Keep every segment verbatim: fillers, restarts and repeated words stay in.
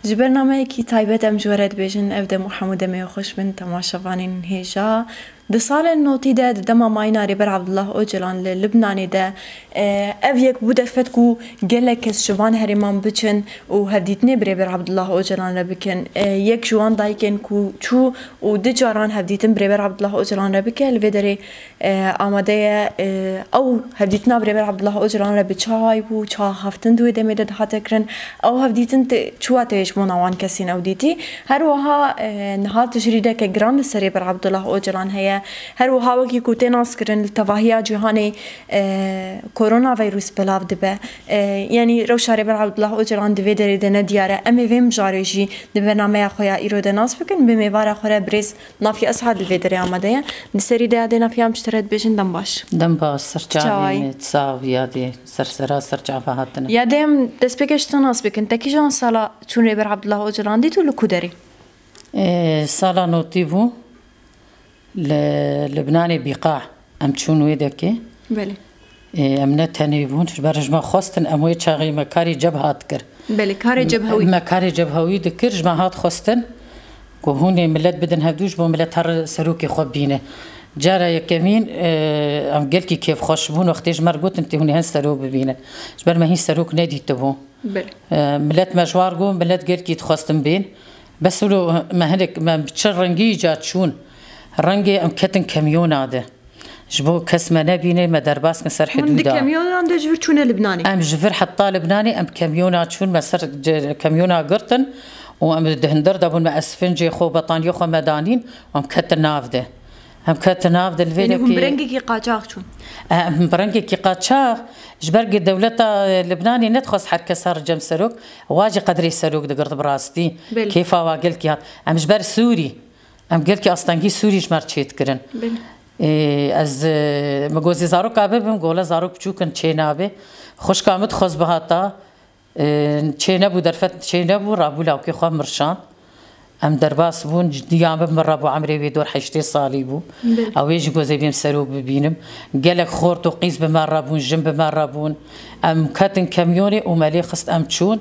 Ji bernameyekî taybet em ji we re dibêjin, ev dem û hemû demê xweş bin, temaşevanên hêja. Di salên notî de, di dema mayîna Rêber Abdullah Ocalan li Libnanê de, e, ev yek bû derfet ku gelek kes ji van herêman biçin û hevdîtinê bi Rêber Abdullah Ocalan re bikin. E, yek ji wan dayikên ku çû û du caran hevdîtin bi Rêber Abdullah Ocalan re bike, li vê derê e, amade ye, e, ew hevdîtina bi Rêber Abdullah Ocalan re bi çi awayî bû, çi axaftin di wê demê de dihate kirin, ew hevdîtin te, çi wateyê ji bona wan kesên ew dîtî. Her wiha, e, niha tijrîdeke giran li ser Rêber Abdullah Ocalan heye. Her wiha wekî ku tê naskirin li tevahiya cîhanê, e, koronavîrus belav dibe. E, yanî rewşa Rêber Abdullah Ocalan di vê derê de ne diyar e. Em ê vê mijarê jî di bernameya xwe ya îro de nas bikin. Bi mêvara xwe re birêz Nafiye Esad li vê derê amade ye. Di serî de yadê Nafiye em ji te re dibêjin dem baş. Dem baş, ser çavê me, sax, yadê, ser sera, ser çava hatine. Yadê em destpêkê ji te nas bikin. Te kîjan sala çûn Rêber Abdullah Ocalan dît û li ku derê? Ê, sala notî bû. Li Libnanê Bîqa em çûn wê dekê. Belê. Ê, em ne tenê bûn, ji ber ji me xwestin, em wê çaxê me karê cebha dikir. Belê, karê cebhewî. Me karê cebhewî dikir, ji me hat xwestin ku hûn ê milet bidin hevdû ji bo milet her serokê xwe bibîne. Cara yekemîn, e, em gelkî kêfxweş bûn, wextê ji me re gotin, tê hûn ê hin serok bibînin. Ji ber me hîn serok nedîtibû. Belê. E, milet me ji war got, milet gelkî dixwestin bên. Bes wilo me hinek, me bi çi rengî ca çûn. Rengê em ketin kemyona de. Ji bo kes me nebîne, me derbas kin ser hidûda. Hûn di kemyonan de ji vir çûne Libnanê? Em ji vir heta Libnanê, em kemyona çûn, me ser ce-, kemyona girtin û em di hundir de bûn, me esfincê xwe, betaniyê xwe me danîn û em ketin nav de. Em ketin nav de li vê Yanî hûn bi dekê rengekî qaçax çûn? Em bi rengekî qaçax, ji ber ku dewleta Libnanê nedixwest her kes here cem serok, wa jî qedrê serok digirt bi rastî. Belê. Kêfa wa gelkî hat. Em ji ber Sûrî, em gelkî astengî Sûrî ji me re çêdikirin. Belê. Ê, ez, e, min got, zê zaroka bibim, gola zarok biçûk in, çê nabe. Xwişka min dixwest bihata, e, çê nebû, derfet çê nebû, rabû lawkê xwe mirşand. Em derbas bûn, diya min bi min re bû, emrê wê dor heştê salî bû. Belê. Ew ê jî got, zê bêm serok bibînim. Gelek xort û qîz bi me re bûn, jin bi me re bûn. Em ketin kemyonê û me lê xist, em çûn.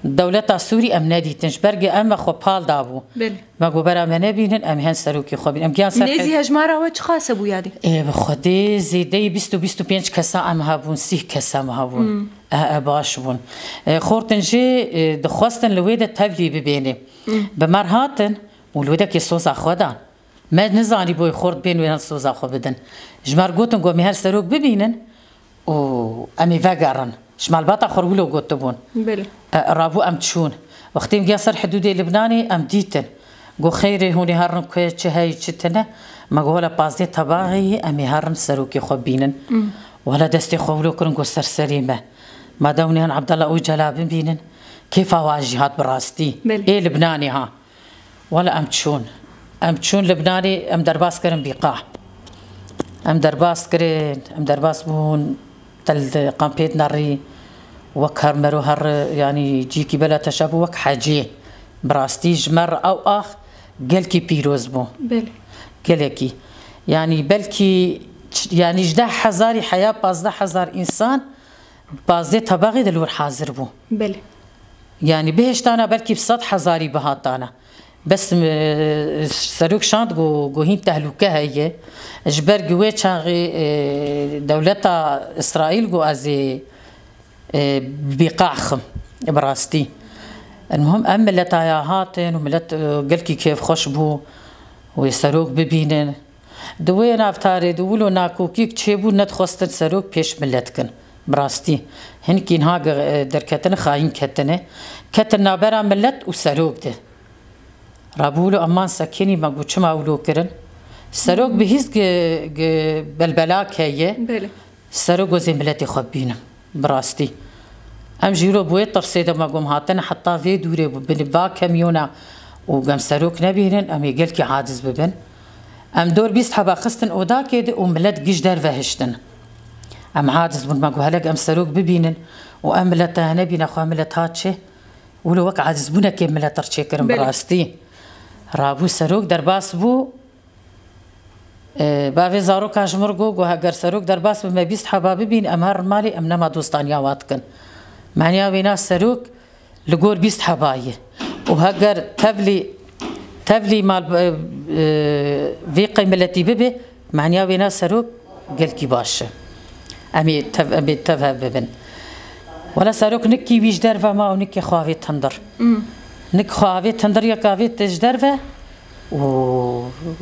Dewleta Sûrî em nedîtin, ji ber ku em me xwe pal dabû. Belê. Me got, bera me nebînin, em hen serokê xwe bînin. Em giyan ser Nêzî hejmara we çiqas hebû yadî? Ê, bi Xwedê zêdeyî bîst û bîst û pênc kesa em hebûn, sîh kesa em hebûn. Hmm. E, e, baş bûn. E, xortin jî, e, dixwestin li wê de tevlî bibêne. Hmm. Bi me re hatin û li wê dekê soza xwe dan. Me nizanî boy xort bên wê soza xwe bidin. Ji me re gotin, got, em ê her serok bibînin û em ê vegerin. Ji malbata xwe re wilo gotibûn. Belê. E, rabû em çûn. Wextê em giya ser hidûdê Libnanê, em dîtin. Got, xeyrê hûn ê herin ku çi heyî, çi tune? Me got, wela pazdeh tebaxê ye, em ê herin serokê xwe bînin. Hmm. Wela destê xwe wilo kirin, got, ser serê me. Ma de hûn ê hin Abdullah Ocalan bibînin. Kêfa wan jî hat bi rastî. Belê. Ê Libnanê ha. Wela em çûn. Em çûn Libnanê, em derbas kirin Bîqa. Em derbas kirin, em derbas bûn, tel kampê dinerî, wek her mero her, yanî cîkî bela teşe bû, wek hecê. Bi rastî ji me re ew ax gelkî pîroz bû. Belê. Gelekî. Yanî belkî ç-, yanî ji deh hezarî heya pazdeh hezar însan pazdeh tebaxê de li wir hazir bû. Belê. Yanî bihêştana belkî bi sed hezarî bihatana. Bes, e, serok şand got, got hîn tehlûke heye. Ji ber ku wê çaxê, e, dewleta Îsraîl got ez ê, e, Bîqa xim. Bi rastî. Elmuhim em mileta ya hatin û milet, e, gelkî kêfxweş bû wê serok bibînin. Di wê navtarê de wilo nakokîk çêbû, nedixwestin serok pêş milet kin. Bi rastî. Hinkî niha ge-, derketine xayîn ketine. Ketin nabera milet û serok de. Rabû wilo eman sekinî, me got çima wilo kirin? Serok bihîst ge-, ge-, belbelak heye. Belê. Serok got zê miletê xwe bînim. Bi rastî. Em jî wilo bi wê tirsê de me got em hatine heta vê dûrê bû, binê va kemyona û em serok nebînin, em ê gelkî aciz bibin. Em dor bîst heba xistin odakê de û milet giş derve hiştin. Em aciz bûn, me got helek em serok bibînin û em milet te nebîne, xwe milet hat çê. Wilo wek acizbûnekê milet re çêkirin bi Belê. rastî. Rabû serok derbas bû. E, bavê zaroka ji min re got, got, heger serok derbas be, me bîst heba bibîn, em herin malê, em nema dostaniya wa dikin. Meniya wêna serok li gor bîst heba ye. û heger tevlî, tevlî mal, e, e, vê qey miletî bibe, maniya wêna serok gelkî baş e. Em ê tev, em ê tev hev bibin. Wela serok nikî wî ji derve ma û nikî xwe avêt hindir. Nik xwe avêt hindir, yek avêt ji derve û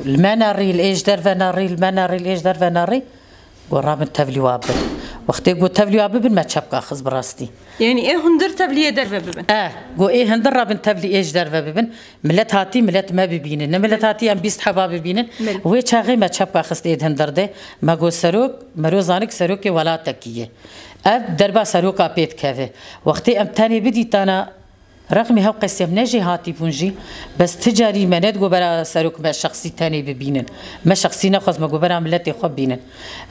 li me nerî, li ê ji derve nerî, li me nerî, li ê ji derve nerî. Got, "Rabin tevlî wa bibin." Wextê got, "Tevlî wa bibin", me çepka xist bi rastî. Yanî ê hundir tevliyê derve bibin. E, got, "Ê hundir rabin tevlî ê ji derve bibin. Milet hatî, milet me bibînin. Ne milet hatî em bîst heba bibînin." Belê. Wê çaxê me çepka xist ê di hundir de. Me got, "Serok, mero zanik serokê welatekî ye. Ev derba seroka pê dikeve." Wextê em tenê bidîtana, Rexmî hew qesê em ne jêhatî bûn jî, bes ti carî me nedigot bera serok me şexsî tenê bibînin. Me şexsî nexwest, me got bera miletê xwe bînin.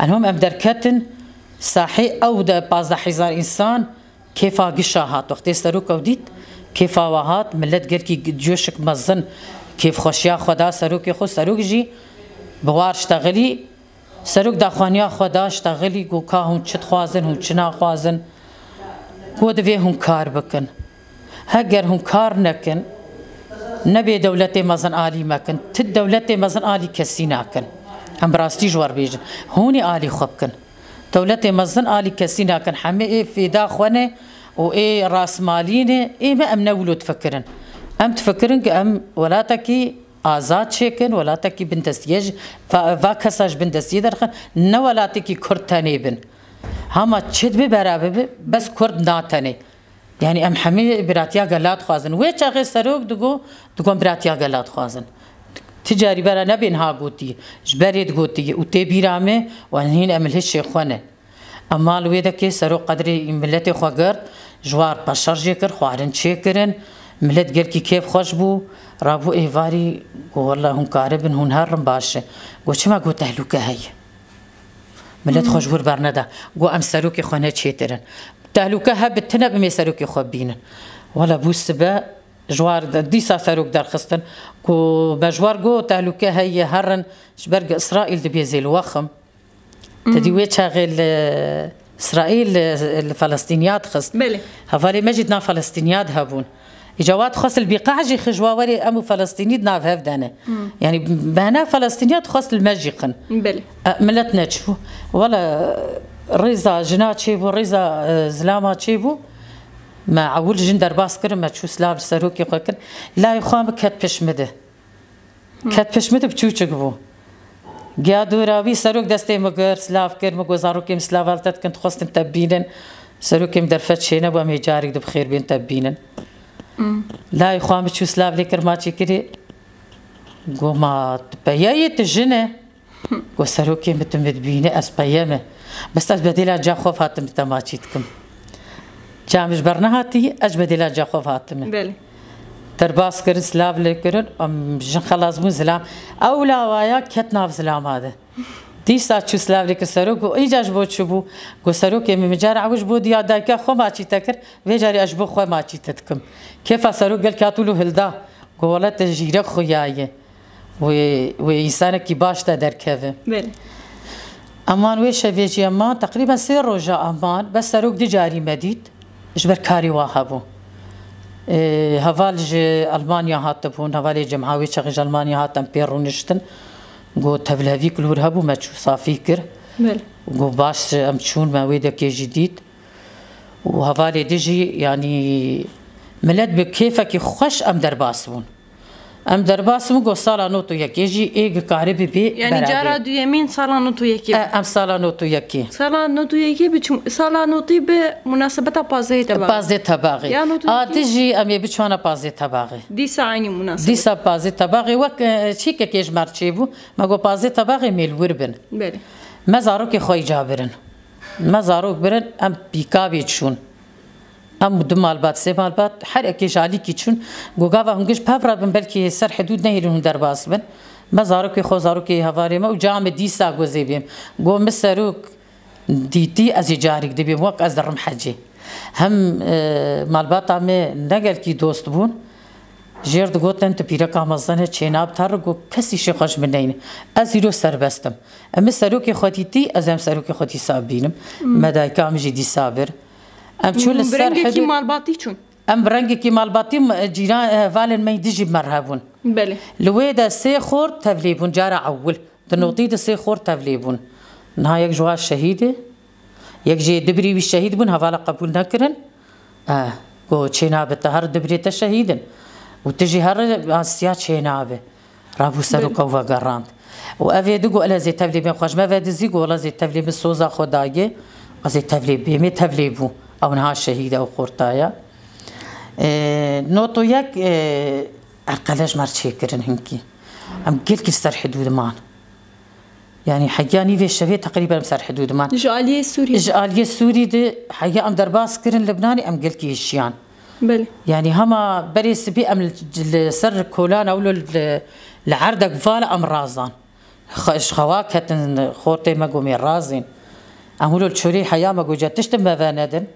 Enhom em derketin sahê ew de pazdeh hezar însan kêfa gişa hat. Wextê serok ew dît, kêfa wa hat, milet gelkî coşik mezin kêfxweşiya xwe da serokê xwe, serok jî bi war ştexilî. Serok daxwaniya xwe da ştexilî, got, "Ka hûn çi dixwazin, hûn çi naxwazin?" Got, "Divê hûn kar bikin. Heger hûn kar nekin, nebê dewletê mezin alî me kin. Ti dewletê mezin alî kesî nakin." Em bi rastî ji we re bêjin. Hûn ê alî xwe bikin. Dewletê mezin alî kesî nakin. Hemê ê fêda xwe ne û ê rasmalî ne. Ê me em ne wilo difikirin. Em difikirin ku em welatekî azad çêkin, welatekî bindestiyê ji, va, va kesa ji bindestiyê derxin, ne welatekî Kurd tenê bin. Hema çi dibe bera bibe, bes Kurd na tenê. Yanî em hemî biratiya gela dixwazin. Wê çaxê serok digo, digon biratiya gela dixwazin. Ti carî bera nebên ha gotî, ji berê digotî û tê bîra me, wan hîn em li hişê xwe ne. Ema li wê dekê serok qedrê miletê xwe girt, ji war paşerjê kir, xwarin çêkirin, milet gelkî kêf xweş bû, rabû êvarî, got, "Wela hûn karibin, hûn herin baş e." Got, "Çima?" Got, "Tehlûke heye." Milet xwe ji wir berneda. Got, "Em serokê xwe neçêtirin. Tehlûke hebe tine bimê serokê xwe bînin." Wela bû sibe, ji war de, dîsa serok derxistin. Got, me ji war got, "Tehlûke heye, herin, ji ber ku Îsraîl dibê zêlwexim." Te dî wê çaxê li Îsraîl, li, li Felestîniya dixist. Belê. Hevalê me jî di nav Felestîniya de hebûn. Îca wa dixwest li Bîqac jî xij wa werê em û Felestînî di nav hev de ne. Yanî bena Felestîniya dixwest li me jî xin. Belê. E, milet neçû. Wela rêza jina çêbû, rêza, e, zilama çêbû. Me ewil jin derbas kirin, me çû silav li serokê xwe kirin. Layê xwe min ket pişt min de. Ket pişt min de bi çûçik bû. Giya dora wî serok destê min girt, silav kir, min got, "Zarokê min, silav li te dikin, dixwestin te bibînin." Serokê min derfet çênebû, "Em ê carek di bi xêr bên te bibînin." Layê xwe min çû silav lê kir, maçî kirî. Got, "Ma tu peye yî, tu jin e?" Got, "Serokê min, tu min dibînî, ez peye me. Bes ez bedêla ca xwe hatim bi te maçî dikim. Ca min ji ber nehatî, ez ji bedêla ca xwe hatime." Belê. Derbas kirin, silav lê kirin, em jin xelas bûn zilam. Ew lawaya ket nav zilama de. Dîsa çû silav lê kir serok, got, "Îca ji bo çi bû?" Got, "Serokê min, min cara ewil ji bo diya dayika xwe maçî te kir, vê carî ez ji bo xwe maçî te dikim." Kêfa serok gelkî hat û hilda. Got, "Wele te jîrek xuya ye. Wê, wê însanekî baş te derkeve." Belê. Eman wê şevê jî eman, teqrîben sê roja eman, bes serok du carî me dît, ji ber karê wa hebû. Ê, heval ji Elmanya hatibûn, hevalê Cemha wê çaxê ji Elmanya hat, em pê rûniştin. Got, tevlihevî kulûr hebû, me çû safî kir. Belê. Got, baş, em çûn, me wê dekê jî dît. Û hevalê din jî, yanî, milet bi kêfekî xweş em derbas bûn. Em derbas bûn, got sala nod û yekê jî ê gikarî bibê. Yanî beraber. Cara duyemîn sala nod û yekê. E, em sala nod û yekê. Sala nod û yekê bi çim-, sala notî bi munasebeta pazdehê Tebaxê. Pazdehê Tebaxê. Ya nod û yekê. A din jî em ê biçûna pazdehê Tebaxê. Dîsa eynî munasebet. Dîsa pazdehê Tebaxê wek, e, çîkekê ji me re çêbû. Me got pazdehê Tebaxê mê li wir bin. Belê. Me zarokê xwe îca birin. Me zarok birin, em pîkabê çûn. Em du malbat, sê malbat, her ekê ji alîkî çûn. Got, gava hûn giş pev re bin, belkî ser hidûd nehêlin hûn derbas bin. Me zarokê xwe, zarokê hevalê me û camê dîsa gozê bêm. Got, min serok dîtî, ez ê carîk dibêm, wek ez dirim hecê. Hem, e, malbata me ne gelkî dost bûn. Jêr digotin, tu pîreka mezin î, çênab te re, got, kesî şêxweş min neyne. Ez îro serbest im. Em min serokê xwe dîtî, ez em serokê xwe dîsa bînim. Me dayika min jî dîsa bir. Em çûn li ser hidû-, malbatî çûn. Em bi rengekî malbatî, cîran, hevalên me yî dijî bi me re hebûn. Belê. Li wê de sê xort tevlî bûn, cara ewil. Di notî de sê xort tevlî bûn. Niha yek ji wan şehîd e. Yek jê du birî wî şehîd bûn, hevala qebûl nekirin. Eh, got, "Çênabe, te her du birê te şehîd in. Û tu jî her asiya çênabe." Rabû seroka û vegerand. Û ev ê digo, "Ele zê tevlê bêm xwe ji me vedizî," got, "Ele zê tevlê min soza xwe daye, ez ê tevlê bêm." Ê tevlê bû. Ew niha şehîd e, ew xorta ye. E, noto yek, e, erqele ji me re çêkirin hinkî. Em gelkî li ser hidûd man. Yanî heya nîvê şevê teqrîben em ser hidûd man. Ji aliyê Sûrî. Ji aliyê Sûrî de heya em derbas kirin Libnanê, em gelkî hişiyan. Belê. Yanî hema berê sibî em li, li ser kolana wilo li, li erdek vala em razan. Xe-, ji xewa ketin xortê me gomê razên. Em wilo li çorê heya me goce tişt me venedin.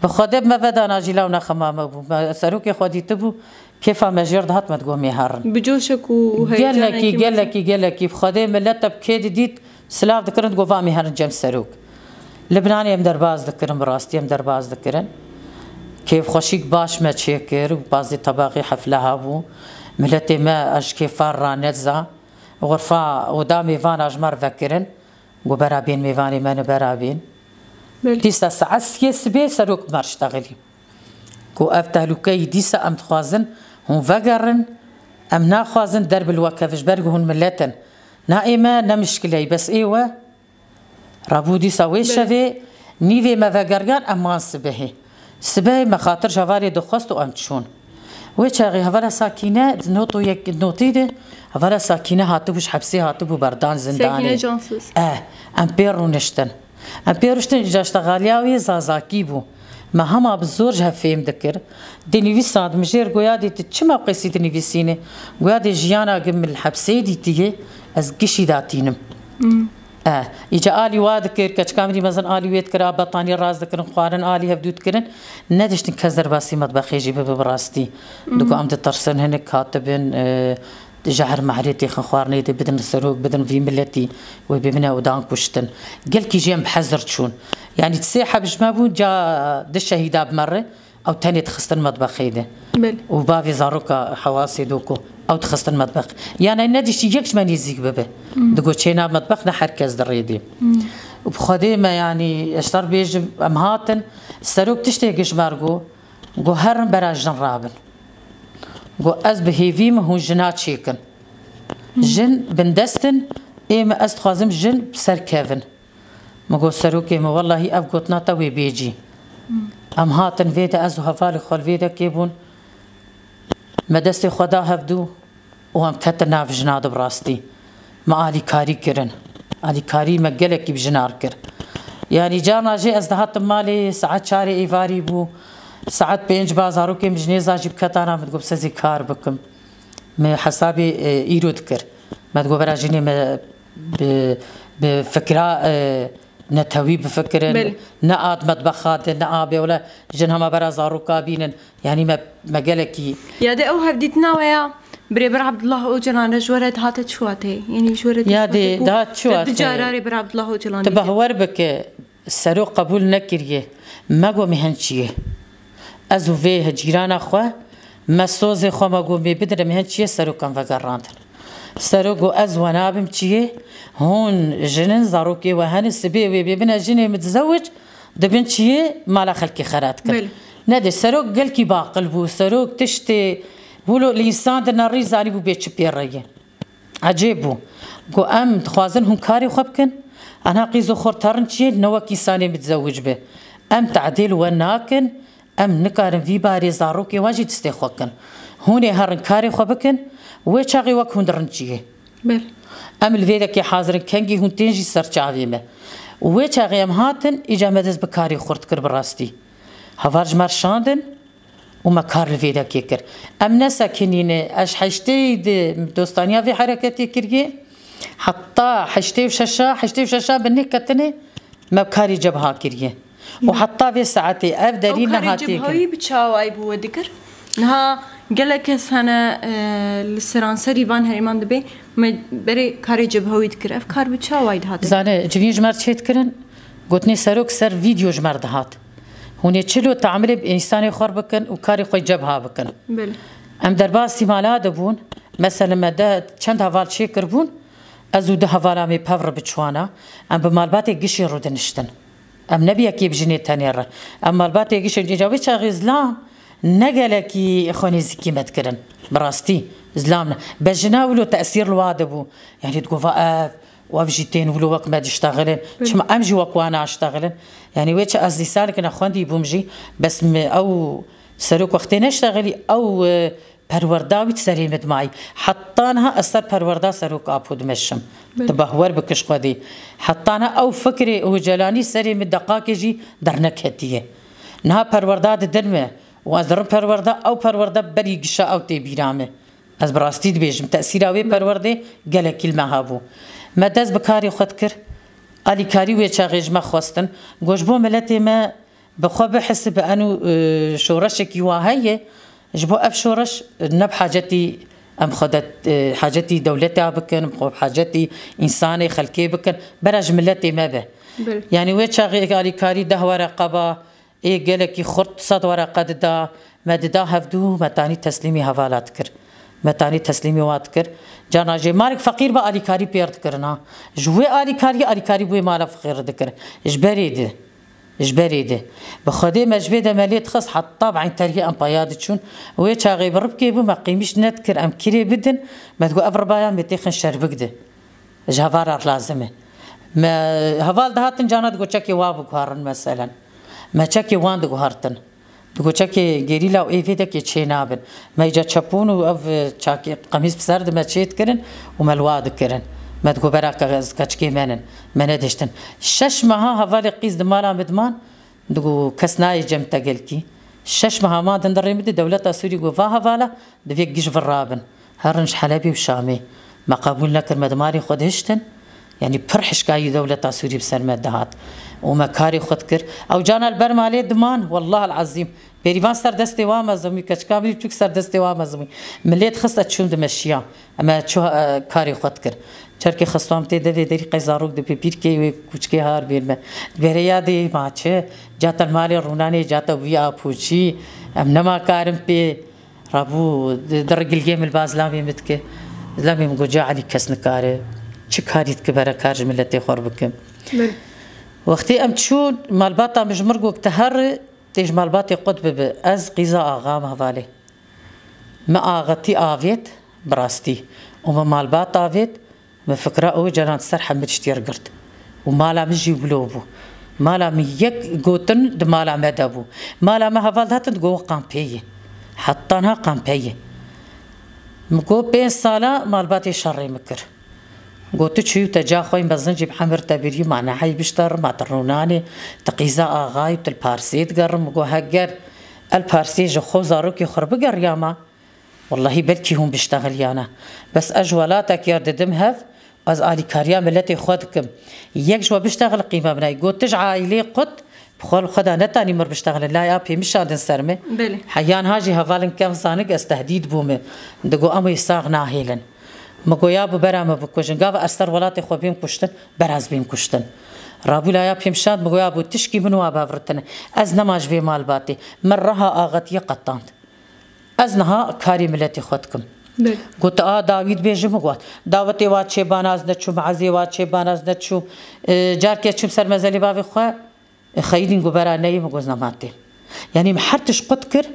Bi Xwedê me vedana jî law nexema me bû. Me serokê xwe dîtibû, kêfa me jêr dihat me digomê herin. Bi coşek û heyecanekî Gelekî, me gelekî, gelekî. Bi Xwedê millet te bi kê didît, silav dikirin, digot, "Va mê herin cem serok." Libnanê em derbas dikirin, bi rastî em derbas dikirin. Kêfxweşîk baş me çêkir, bazê tebaxê hefle hebû. Miletê me ez ji kêfa raneza. Xurfa û da mêvana ji me re vekirin. Got, "Bera bên mêvanê me ne, bera bên." Belê. Dîsa saet siyê sibê serok bi me re ştexilî. Got, "Ev tehlûkeyî dîsa em dixwazin hûn vegerin, em naxwazin derb li we keve ji ber ku hûn milet in. Na ê me ne mişkileyî, bes ê we." Rabû dîsa wê Belê. şevê nîvê me vegeriyan, em man sibehê. Sibehê me xatir ji hevalê dixwest û em çûn. Wê çaxê hevala Sakîne, noto yek, notî de, hevala Sakîne hatibû ji hepsê hatibû berdan zindanê. Sakîne Cansız. Eh, em pê rûniştin. Em pê rûniştin, îca ştexaliya wê zazakî bû. Me hema bi zor ji hev fêm dikir. Dinivîsand, min jêr goya dî, "Tu çima qêsî dinivîsînê?" Goya dê, "Jiyana gi min li hepsê dîtiye, ez gişî datînim." Hmm. Eh, îca alî wa dikir, keçika min î mezin alî wê dikir, a betanî rast dikirin, xwarin alî hevdû dikirin. Nediştin kes derbasî metbexê jî bibe bi rastî. Mhm. Digo em ditirsin hinek hatibin, eh, ji her mehrê têxin xwarinê dê bidin serok, bidin vî miletî, wê bimine û dan kuştin. Gelkî jî em bi hezir çûn. Yanî sê heb ji me bûn, ca di şehîda bi me re. Ew tenê dixistin metbexê de. Belê. Û bavê zaroka hewasê doko. Ew dixistin metbex. Yanî nediştî yek ji me nêzîk bibe. Hmm. Digo, "Çêna metbex ne her kes di rê de." Hmm. Û bi Xwedê me, yanî, ez şer bêjim, em hatin, serok tiştê ji me re got, got, "Herin bera jin rabin." Got, "Ez bi hêvî me hûn jina çêkin." Hmm. Jin bindest in, ê me ez dixwazim jin bi ser kevin. Min got, "Serokê min, wellahî ev gotina te wê bê cî." Em hatin vê de, ez û hevalê xwe li vê dekê bûn. Me destê xwe da hevdû û em ketin nav jina de bi rastî. Me alîkarî kirin. Alîkarî me gelekî bi jina re kir. Yanî carna jê ez dihatim malê, saet çarê êvarî bû. Saet pênc ba zarokê min ji nêza jî biketana, min digot, "Bi se zî kar bikim." Me hesabê, e, îro dikir. Me digot, "Bera jinê me bi, bi fikra, e, netewî bifikirin, Belê. ne a di metbexa de, ne a bê wele jin hema bera zaroka bînin." Yanî me, me gelekî Ya de ew hevdîtina we ya Birêber Abdullah Ocalan re ji we re dihate çi wateyê? Yanî ji we re Ya dihate de ku daha çi tu wateyê? Di cara Rêber Abdullah Ocalan Tu dîte. Behwer bike, Serok qebûl nekiriye. Me got, "Min hin çi ye?" Ez û vê cîrana xwe, me sozê xwe me got, "Mê bidire, min hin çi ye?" Serokan vegerandin. Serok got, "Ez we nabim çi ye? Hûn jinin, zarokê we hene, sibê wê bê bine jinê min dizewic, dibin çi ye? Mala xelkê xera dikin." Belê. Nedê, serok gelkî baqil bû, serok tiştê wilo li însan di nerî zanî bû bê çi pê re ye. Ecêb bû. Got, "Em dixwazin hûn karê xwe bikin. Ana qîz û xort herin çiyê, ne wek însanê min dizewic be. Em tedêl we nakin, em nikarin vî barê zarokê wan jî distê xwe kin. Hûn ê herin karê xwe bikin, wê çaxê wek hûn dirin çiyê." Ber. Em li vê dekê hazir in, kengî hûn tên jî ser çavê me. Wê çaxê em hatin, îca me dest bi karê xurt kir bi rastî. Heval ji me re şandin, û me kar li vê dekê kir. Em nesekinîne, ez heştê di dostaniya vê hereketê kiriye, heta heştê û şeş a, heştê û şeş a bi neh ketinê me karê cebha kiriye. Û heta vê saetê ev derî Ew karê nehatiye cebhawî kirin. Bi çawayî bi we dikir? Niha gelek kes hene, e, li seranserî van herêman dibê me berê karê cebhawî dikir. Ev kar bi çawayî dihat? Zane, civîn ji me re çê dikirin, gotinê serok ser vîdeo ji me re dihat. Hûn ê çilo teamilê bi însanê xwe bikin û karê xwe cebha bikin. Belê. Em derbasî mala dibûn, mesela me de çend heval çêkiribûn, ez û du hevala me pev re biçûna, em bi malbatê gişê re diniştin. Em ne bi yekê bi jinê tenê re. Em malbatê gişê, îca wê çaxê zilam ne gelekî xwenêzîkî me dikirin. Bi rastî, zilam ne. Be jina wilo tesîr li wa dibû. Yanî digot va ev, û ev jî tên wilo wek me diştexilin. Belê. Çima em jî wek wan naştexilin? Yanî wê çi ez dîsalek nexwendî bûm jî, bes mi ew serok wextê neştexilî, ew, e, perwerda wî serê min dimayî. Heta niha ez ser perwerda serok Apo dimeşim. Belê. Tu bahwer bikiş xwedî. Heta niha ew fikrê Ocalanî serê min deqakê jî derneketiye. Niha perwerda didin me û ez dirim perwerda, ew perwerda berî gişa ew tê bîra me. Ez bi rastî dibêjim, tesîra wê perwerdê gelekî li me hebû. Me dest bi karê xwe dikir. Alîkarî wê çaxê ji me xwestin. Got, ji bo miletê me bi xwe bihisibe, eno, e, şoreşekî wa heye, ji bo ev şoreş ne bi hacetî em xwe de, e, hacetî dewleta bikin, em xwe bi hacetî însanê xelkê bikin, bera ji miletê me be. Belê. Yanî wê çaxê alîkarî deh wereqa ba, ê gelekî xurt sed wereqa dida, me dida hevdû, me tanî teslîmî hevala dikir. Me tanî teslîmî wa dikir. Carna jê marek feqîr be alîkarî pêr dikirin ha. Ji wê alîkariyê alîkarî bi wê mala feqîr dikirin. Ji berê de. Ji berê de. Bi Xwedê me ji vê de me lê dixist heta bi eynterhî em paya diçûn. Wê çaxê bi ribkê bû me qîmîş nedikir em kirê bidin. Me digot ev ribaya me têxin şerbik de. Ji heval re lazim e. Me heval dihatin cana digot çekê wa biguherin meselen. Me çekê wan diguhertin. Digot çekê gerîla û ê vê dekê çê nabin. Me îca çepûn û ev çakê qemîs bi ser de me çê dikirin û me li wa dikirin. Me digot bera ke-, ez keçikê me nin. Me nediştin. Şeş meha hevalê qîz di mala min diman. Digo kes nayê cem te gelkî. Şeş meha ma dindirê min di dewleta Sûrî got va hevala divê giş vir rabin. Herin ji Helebê û Şamê. Me qebûl nekir, me di marê xwe dihiştin. Yanî pir hişkayî dewleta Sûrî bi ser me dihat. Û me karê xwe dikir. Ew cana li ber malê diman, wellah el ezîm. Bêrîvan ser destê wa mezimî, keçika min çûk ser destê wa mezimî. Min lê dixist ez çûm dimeşiya. Em çû, e, karê xwe dikir. Çerkê xistwan tê devê derî qey zarok dibê pîrkê wê kûçikê har bêr me. Dibêre ya dê ma çi? Catel malê rûnanê, catel wî a poçî. Em nema karin pê. Rabû di, di rigilgê min li ba zilamê min dike. Zilamê min got ca Elî kes nikare. Çi karî dike bere kar ji miletê xwe bikim. Belê. Wextê em çûn malbata min ji mir got te her tê ji malbatê qut bibe. Ez qîza axa me hevalê. Me axetî avêt, bi rastî. Û me malbat avêt, me fikra ew caran ser hemî tiştî re girt. Û mala min jî wilo bû. Mala min yek gotin di mala me de bû. Mala me heval dihatin digot we qampeyê. Heta niha qampeyê. Min got pênc sala malbatê şerê min kir. Got tu çûyî te ca xwe yî mezin jî bi hemir te birî ma neheyî bişte re ma tu rûnanê, tu qîza axayî, tu li Parsê digerin. Min got heger el Parsê ji xwe zarokê xwe re bigeriyama, wellahî belkî hûn biştexiliyane. Bes ez ji welatekî ya didim hev, ez alîkariya miletê xwe dikim. Yek ji we biştexil qîme min nayê. Got tu ji aîleyê qut, bi xwe li xwe de netanî mir biştexilin. Laya pê min şandin ser min. Belê. Heyan ha jî hevalin kev zanik ez tehdîd bûme. Digo em wê sax nahêlin. Min got ya bû bera me bikujin. Gava ez ser welatê xwe bêm kuştin, bera ez bêm kuştin. Rabû laya pêm şand, min got ya bû tişkî min wa bevritine. Ez nema ji vê malbatê. Min reha axetiyê qetand. Ez niha karê miletê xwe dikim. Belê. Got a dawî dibêjim, min got. Dawetê wa çêbana ez neçûm, ezê wa çêbana ez neçûm. E, carkê çûm ser mezelê bavê xwe. Xeyîdîn got bera neyê, min got ez nema têm. Yanî min her tişt qut kir,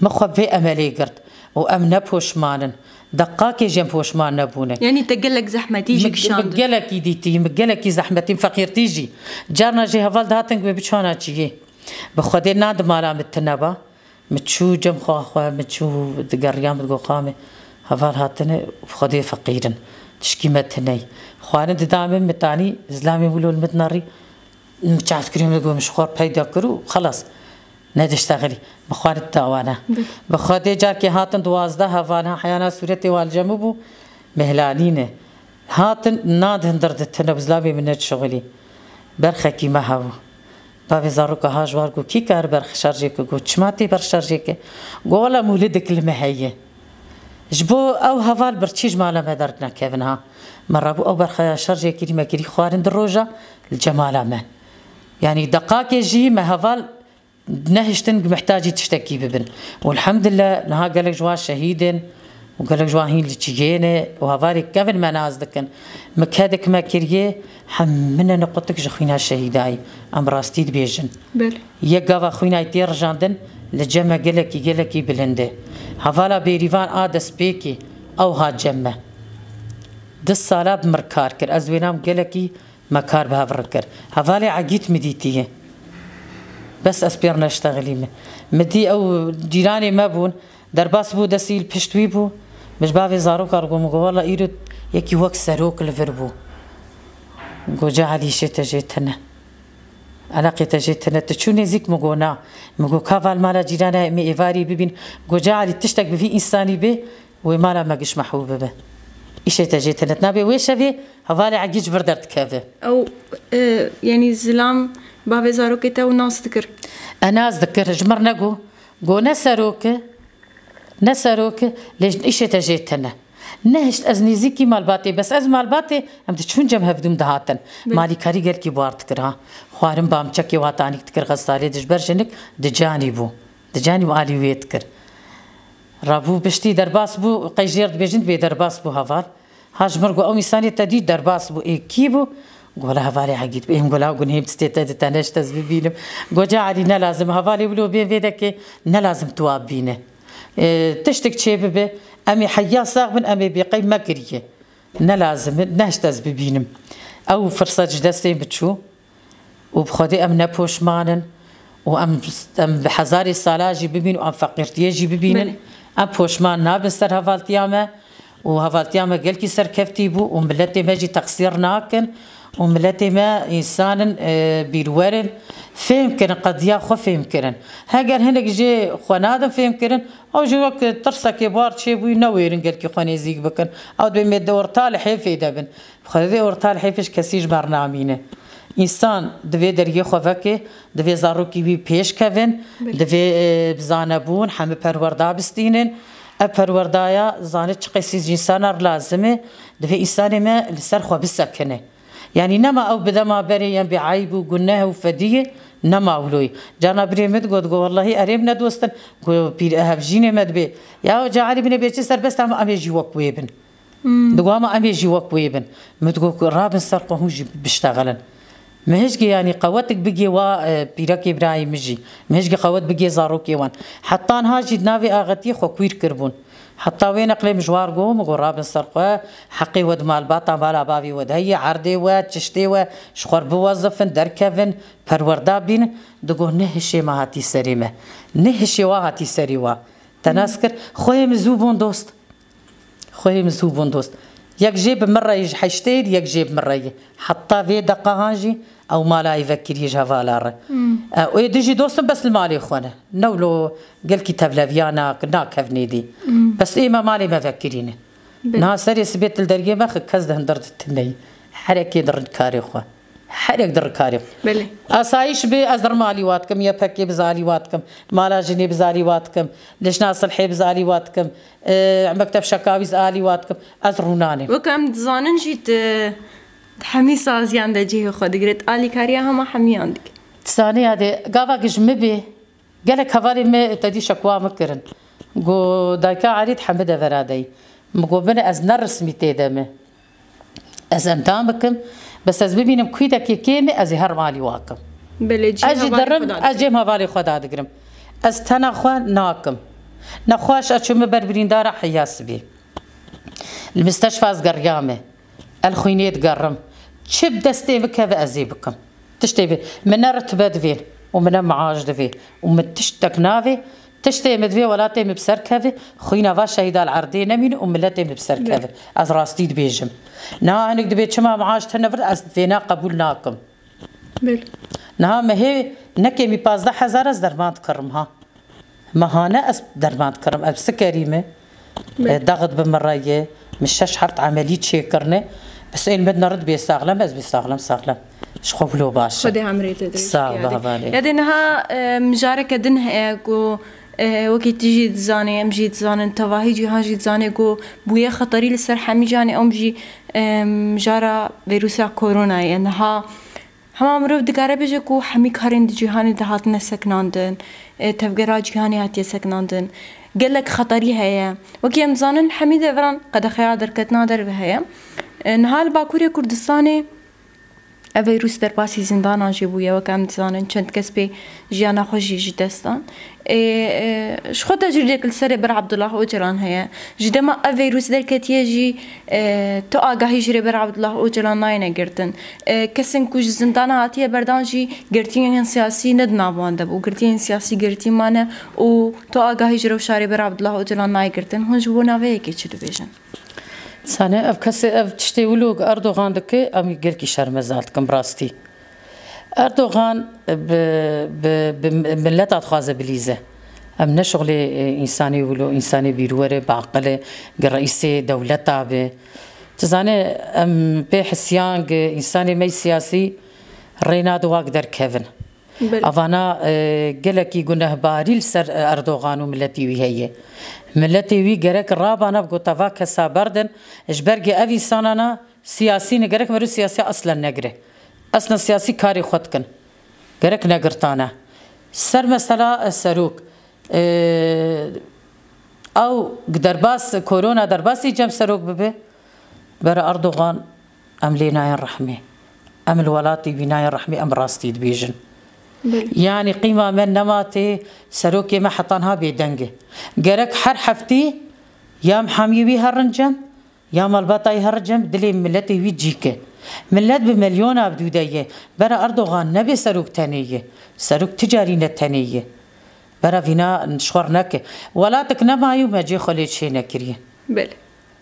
min xwe vê emelê girt. Û em ne poşman in. Deqakê jî em poşman nebûne. Yanî te gelek zehmetî jî Min, kişand. Min gelekî dîtî, min gelekî zehmetî, min feqîrtî jî. Carna jî heval dihatin ku biçûna çiyê. Bi Xwedê na di mala min tune ba. Min çû cem xwe xwe, min çû digeriya, min digot xamê heval hatine, Xwedê feqîr in. Tişkî me tune ye. Xwarin dida min, min tanî, zilamê wilo li min dinerî. Min çavkirî min got, min ji xwe peyda kir û xelas. Nediştexilî. Min xwarin dida wana. Bi Xwedê carkê hatin duwazdeh heval, ha heyana sûretê wan li cem bû. Mehlanî ne. Hatin nan di hundir ditine, bi zilamê min nedişuxilî. Berxekî me hebû. Bavê zaroka ha ji war got, kî kar berx şerjê ke? Got, çima tê berx şerjê ke? Got, wela mûlidik li me heye. Ji bo ew heval birçî ji mala me dernekevin ha. Me rabû ew berxeya şerjê kirî, me kirî xwarin di roja li cemala me. Yanî deqakê jî me heval nehiştin mihtajî tiştekî bibin. Û elhamdulillah niha gelek ji wan şehîd in û gelek ji wan hîn li çiyê ne û hevalê kevin me nas dikin. Min kedik me kiriye, hemine niqutik ji xwîna şehîdayî. Em rastî dibêjin. Belê. Yek gava xwînayî tê rijandin, li cem me gelekî, gelekî bilind e. Hevala Bêrîvan a destpêkê, ew hat cem me. Du sala bi mir kar kir. Ez wênam gelekî me kar bi hev re kir. Hevalê Egît min dîtiye. Bes ez pê re neştexilîme. Min dî ew cîranê me bûn. Derbas bû, destî li pişt wî bû. Min ji bavê zaroka re got, min got, wela îro yekî wek serok li vir bû. Got, ca Elî, îşê te jê tune. Eleqê te jê tune. Tu çû nêzîk? Min got, na. Min got, ka va li mala cîrana em ê êvarî bibîn. Got, ca Elî, tiştek bi vî însanî bê, wê mala me giş mehû bibe. Îşê te jê tune. Nabê wê şevê hevalê Egît ji vir derdikeve. Ew, e, yanî zilam bavê zarokê te ew nas dikir? E, nas dikir. Ji mir nego. Go ne serok e, ne serok e, lê îşê te jê tune. Nehişt ez nêzîkî malbatê, bes ez malbatê, em diçûn cem hevdûm dihatin. Belê. Malîkarî gelkî bar dikir ha. Xwarin bamçekê watanîk dikir, xesalê dijber jinik dicanî bû. Dicanî û alî wê dikir. Rabû piştî derbas bû, qey jêr dibêjin bê derbas bû heval. Ha ji mir got, ew însanê te dît derbas bû, ê kî bû? Gola hevalê Egît bû. Êm gola gunhêm tistê te di te neşt ez bibînim. Goca Elî ne lazim, hevalê wilo bên vê dekê ne lazim tu wa bibîne. E, tiştik çê bibe, em ê heya sax bin, em ê bê qey me kiriye. Ne lazim e, neşt ez bibînim. Ew firset ji destê min çû. Û bi Xwedê em ne poşman in û em, em bi hezarê sala jî bibîn û em feqîrtiyê jî bibînin, Belê. Em poşman nabin ser hevaltiya me û hevaltiya me gelkî serkeftî bû û miletê me jî teqsîr nakin û miletê me însan in, e, bîrwer in, fêm kirin, qediya xwe fêm kirin. Heger hinek jê xwe nadin fêm kirin, ew jî wek tirsekê bar çêbûyî newêrin gelkî xwe nêzîk bikin. Ew dibê mêde orta li hêfê de bin. Xwedê orta li hêfê ji kesî ji ber namîne. Însan divê deriyê xwe veke, divê zarokî wî pêş kevin, Belê. Divê, e, bi zanebûn hemî perwerda bistînin. Ev perwerdaya zanî çi qesî ji însana re lazim e, divê însanê me li ser xwe bisekine. Yanî nema ew bi dema berê yên bê eyb û guneh û fediyê nema wilo ye. Carna birê min digot, digot, wellahî erê min ne dost in, got, pîr hevjînê me dibê. Ya ca Elî binê bê çi serbest em, em ê jî wek wê bin. Hmm. Digo, ama em ê jî wek wê bin. Min digo ku rabin ser xwe hûn jî biştexilin. Min hişkê, yanî qewetik bigê wa, e, pîrekê birayê min jî. Min hişkê qewet bigê zarokê wan. Heta niha jî di navê axetiyê xwe kwîr kiribûn. Heta wê neqlê min ji war got, min got, rabin ser xwe, heqê we di malbata mala bavê we de heye, erdê we, çiştê we, ji xwe re biwezifin, derkevin, perwerda bînin. Digo, ne hişê me hatî serê me. Ne hişê wa hatî serê wa. Te nas kir, xweyê min zû bûn dost. Xweyê min zû bûn dost. Yek jê bi min re yê ji heştê yê, yek jê bi min re yê. Heta vê deqahan jî ew mala yê vekirî ji hevala re. Hmm. E, ê dijî dostin bes li malê xwe ne. Ne wilo gelkî tevleviya nak-, nakevnê dî. Hmm. Bes ê me malê me vekirî ne. Belê. Niha serê sibê tu li deriyê mexe, kes di hundir de tune ye. Herekê di rind karê xwe. Herek di rikarê. Belê. Asayîş bê, ez di rimalî wa dikim, Y P K bi zalî wa dikim, mala jinê bi zalî wa dikim, Lijna Silhê bi zalî wa dikim, e, Mekteb Şekawî zalî wa dikim. Ez rûnanê. Wek em dizanin jî tu di hemî saziyan de cihê xwe digire, tu alîkariya hema hemiyan dikî. Dizanin ya de gava giş min bê, gelek hevalê me tedî şekwa min kirin. Got, dayika Erî di hemî devera de ye. Min got, bine ez ne rismî tê de me. Ez endam bikim, bes ez bibînim kûdekê kêm e, ez ê herim alî wa kim. Belê, cihê Ez jî hevalê derim, xwe da ez digre. Cêm hevalê xwe da digirim. Ez tena xwe nakim. Nexweş ez çûme ber birîndara heya sibê. Li misteşfa ez geriyame. El xwînê digerim. Çi bi destê min keve ez ê bikim. Tiştê bi, min ne ritbe divê û min ne miaş divê û min tiştek navê. Tiştê min divê welatê min bi ser keve, xwîna va şehîda li erdê nemîne û miletê min bi ser keve. Ez rastî dibêjim. Niha hinek dibê çima miaş tune vir, ez vêna qebûl nakim. Belê. Niha mehê ne kêmî pazdeh hezar ez derman dikirim ha. Mehane ez derman dikirim. Ez sikerî me. Belê. E, daxit bi min re ye. Min şeş heft emelî çêkirine. Bes ên min nerit bê saxlem, ez bê saxlem, saxlem. Ji xwe wilo baş e. Xwedê emrê te dirêj Sağ ol, bike, Yadê. Baha Valê. Yadê niha, e, mijareke din heye ku, e, wekî tu jî dizanê, em jî dizanin, tevahî cîhan jî dizanê ku bûye xeterî li ser hemî cîhanê, em jî, e, mijara vîrusa koronayê. Niha Ama mirov dikare bêje ku hemî karên di cîhanê de hatine sekinandin, e, tevgera cîhanê hatiye sekinandin. Gelek xeterî heye. Wekî em dizanin hemî deveran qedexeya derketina derve heye. E, niha li Bakurê Kurdistanê ev vîrus derbasî zindanan jî bûye, wek em dizanin çend kes pê jiyana xwe jî ji dest dan. Ê, e, ji xwe tecrîdek li ser Rêber Abdullah Ocalan heye. Ji dema ev vîrus derketiye jî, e, tu agahî ji Rêber Abdullah Ocalan nayêne girtin. E, kesên ku ji zindana hatiye berdan jî girtiyên siyasî ne di nav wan de bû. Girtiyên siyasî girtî mane û tu agahî ji rewşa Rêber Abdullah Ocalan nayê girtin. Hûn ji bona vê yekê çi dibêjin? Sane ev kesê, ev tiştê wilo Erdogan dike, em gelkî şermezar dikin bi rastî. Erdogan bi, bi, bi mileta dixwaze bilîze. Em ne şixulê, e, însanê wilo, însanê bîrwerê, bi aqilê, gi reîsê dewleta be. Tu zanî, em pê hisiyan gi însanê me yî siyasî rê nade wak derkevin. Belê. Avana, e, gelekî gunehbarî li ser Erdogan û miletê wî heye. Miletê wî gerek rabana bi gotava kesa berdin, ji ber gi ev însanana siyasî ne, gerek meriv siyasî aslen negire. Aslen siyasî karê xwe dikin. Gerek negirtane. Ser mesela, e, serok, e, ew derbas, korona derbasî cem serok bibe, bera Erdogan, em lê nayên rehmê. Em li welatê wî nayên rehmê, em rastî dibêjin. Belê. Yanî qîma me nema tê, serokê me heta niha bêdeng e. Gerek her heftî ya mihamiyê wî herin cem, ya malbata wî herin cem, dilê miletê wî cî ke. Milet bi milyona bi dû de ye. Bera Erdogan nebê serok tenê ye. Serok ti carî ne tenê ye. Bera vîna ji xwe neke. Welatek nemaye û me cê xwe lê çê nekiriye. Belê.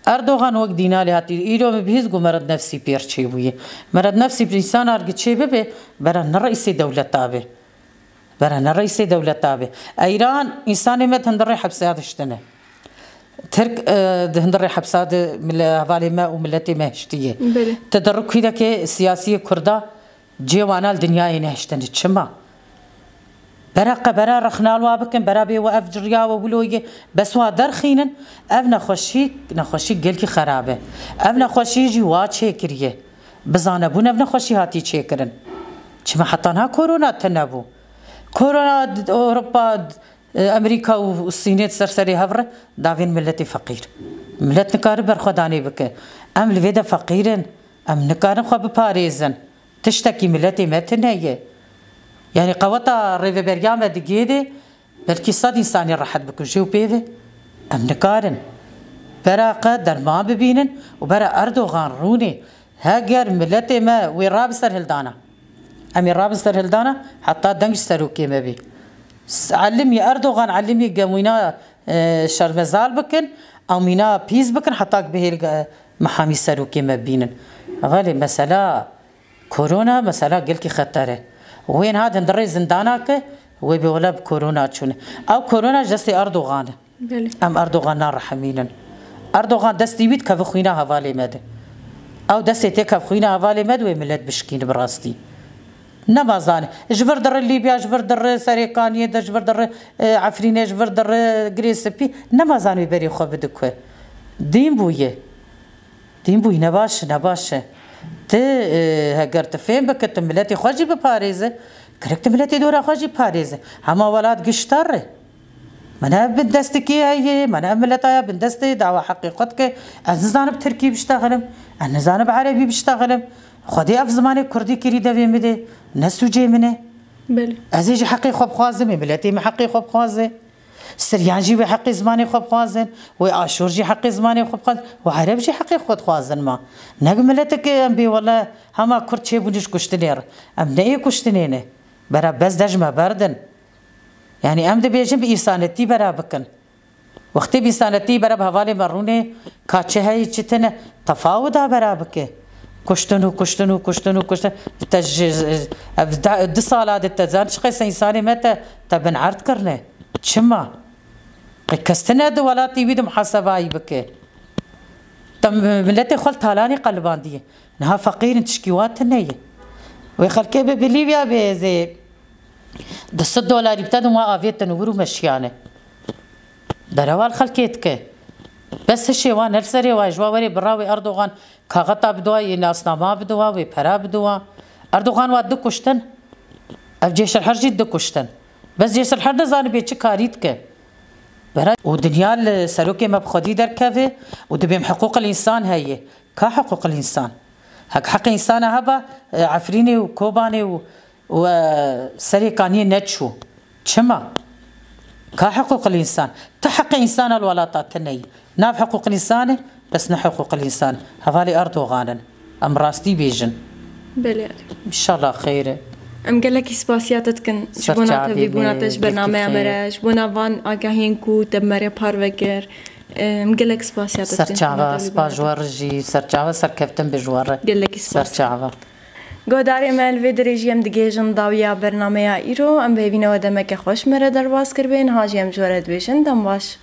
Erdogan wek dîna lê hatî. Îro min bihîst ku merad nefsî pêr çêbûye. Merad nefsî bi însanar gi çê bibe, bera ne reîsê dewleta be. Bera ne reîsê dewleta be. Eyran, însanê me di hundirê hepsa de hiştine. Tirk, e, di hundirê hepsa de mile-, hevalê me û miletê me hiştiye. Belê. Te di rikî de ke siyasiyê Kurda cê wana li dinyayê nehiştine. Çima? Bera qe, bera rexna li wa bikin, bera bê we ev ciriya we wilo ye, bes wa derxînin, ev nexweşî, nexweşî gelkî xerab e. Ev nexweşî jî wa çêkiriye. Bi zanebûn ev nexweşî hatî çêkirin. Çima heta niha korona tune bû? Korona d-, Ewropa, d-, Amerîka û Sînê di ser serê hev re davên miletê feqîr. Milet nikare berxwedanê bike. Em li vê de feqîr in. Em nikarin xwe biparêzin. Tiştekî miletê me tune ye. Yanî qeweta rêveberiya me di gê de belkî sed însanî rehet bikuje û pê ve. Em nikarin. Bera qe derman bibînin û bera Erdogan rûnê. Heger miletê me wê rabe ser hildana. Em ê rabin ser hildana heta deng ji serokê me bê. S-, elimî Erdogan, elimî gemîna, e, şermezar bikin, emîna pîs bikin heta bihêl ge-, mihamî serokê me bînin. Hevalê mesela korona, mesela gelkî xeter e. Wê niha di hundirê zindana ke, wê bê wele bi korona çûne. Ew korona ji destê Erdogan e. Belê. Em Erdogan narehemînin. Erdogan destê wî dikeve xwîna hevalê me de. Ew destê tê kev xwîna hevalê me de wê milet bişkîne bi rastî. Nema zanî. Ji vir dire Lîbya, ji vir dire Serêkaniyê de, ji vir dire, e, Efrînê, ji vir dire Girê Spî. Nema zanî wê berê xwe bide ku. Dîn bûye. Dîn bûyî ne baş, ne baş e. Ti, e, heger ti fêm bike, ti miletê xwe jî biparêze, gerek ti miletê dora xwe jî parêze. Hema welat giştar e. Mene bindestekî heye, mene ev mileta ya bindestê dawa heqê xwe dike. Ez nizanim tirkî biştexilim, ez nizanim erebî biştexilim. Xwedê ev zimanê kurdî kirî devê min de, ne sûcê min e. Belê. Ez ê jî heqê xwe bixwazim, ê miletê min heqê xwe bixwaze. Siryan jî wê heqê zimanê xwe bixwazin, wê Aşûr jî heqê zimanê xwe bixwazin, wê Ereb jî heqê xwe dixwazin ma. Ne miletek em bê wele hema Kurd çêbûne ji kuştinê re. Em ne ê kuştinê ne. Bera bes de ji me berdin. Yanî em dibêjin bi îsanetî bera bikin. Wextê bi îsanetî bera bi hevalê me rûnê, ka çi heyî çi tune, tefawuda bera bike. Kuştin û kuştin û kuştin û kuştin. Te ji, ev da-, du sala de te zan çi qese însanê me te, te bin erd kirine. Çima? Qe kes tine di welatî wî de muhasebayî bike. Te mi-, miletê xwe li talanê qelibandiye. Niha feqîr in, tişkî wa tune ye. Wê xelkê bi, bi Lîbya bêzê. Di sed dolarî bite di wan avêtin û wir û meşiyane. Derewa li xelkê dike. Bes hişê wan, ne li serê wan, ji wan werê bira wê Erdogan kaxeta bidiwa, yê nasnama bidiwa, wê pera bidiwa. Erdogan wa dikuştin, ev Cêşirher jî dikuştin. Bes Cêşirher dizanibê çi karî dike. Bera û dinya li serokê me bi xwedî derkeve û dibêm hiqûqil însan heye. Ka hiqûqil însan? Hek heqê însana heba, e, Efrînê û Kobanê û, û, e, Serê Kaniyê neçû. Çima? Ka hiqûqil însan? Ti heqê însana li welata te neyî. Nav hiqûqil însan e, bes ne hiqûqil însan. Hevalê Erdogan in. Em rastî bêjin. Belê. Înşallah xeyr e. Em gelekî spasiya te dikin ji bona Serçavê tevlîbûna me, te ji gelkî bernameya me xeyr. Re, ji bona van agahiyên ku te bi me re parve kir. Em gelek spasiya te dikin ji bona Serçava, tevlîbûna spas ji te. we re jî, serçava serkeftin bi ji we re. Gelekî spas. Serçava. Guhdarê me, li vê dirêjiyê em digihêjin dawiya bernameya îro. Em bi hêvî ne we demeke xweş me re derbas kiribê. Niha jî em ji we re dibêjin dem baş.